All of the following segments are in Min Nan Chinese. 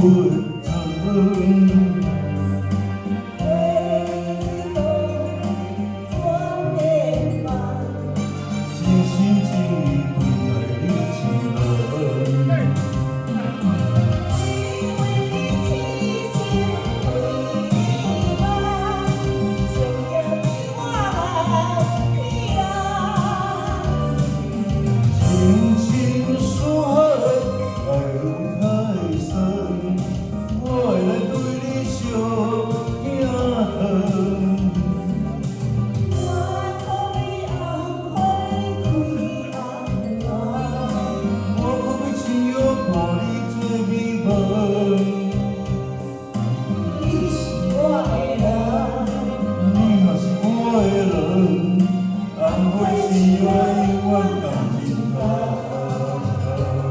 妝。花蕊當開全天夢，真心真意對待你一人。為你痴情為你夢，終夜對我來起來。情深似海，愛如太深，我會來對你相疼。我可比紅花開紅紅，我可欲穿藥伴你做美夢。你是我的人，你嘛是我的人，紅花生藥永遠仝一人。好，謝謝。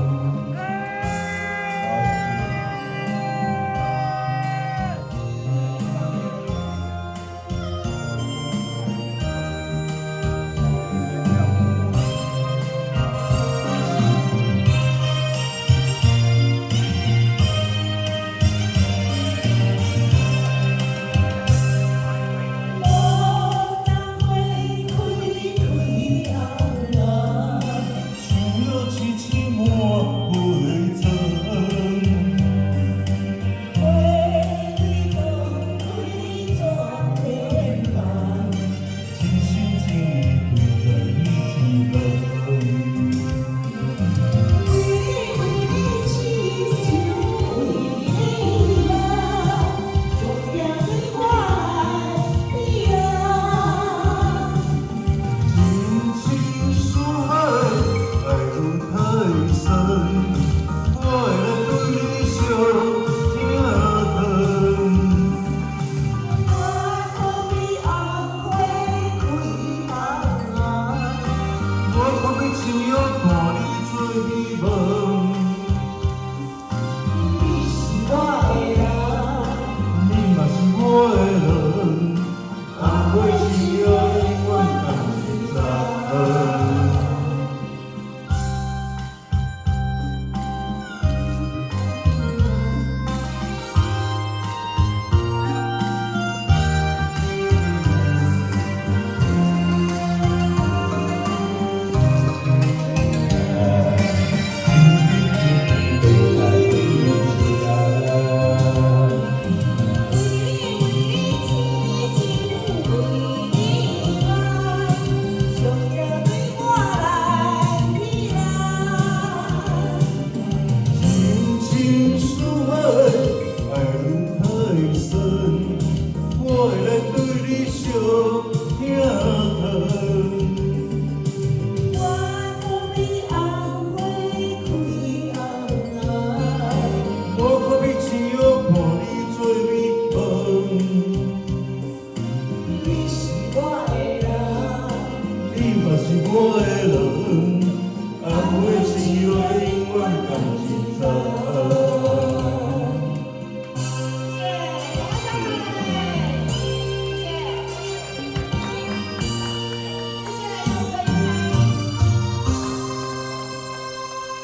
牡丹花開開紅紅，樹葉痴痴滿花妝。花蕊當開全天夢。真心真意對待你一人。為你痴情為你夢，終夜對我來起來。情深似海，愛如太深，我會來對你相疼。我可比紅花開紅紅，我可欲穿藥伴你做美夢。你是我的人，你嘛是我的人，紅花生藥永遠仝一人。真心真意對待你一人。為你痴情為你愛，終夜對我來起來。情深似海，愛如太深，我會來對你相疼。我可比紅花開紅紅，我可欲穿藥伴你做美夢。你是我的人，你嘛是我的人，紅花生藥永遠仝一人。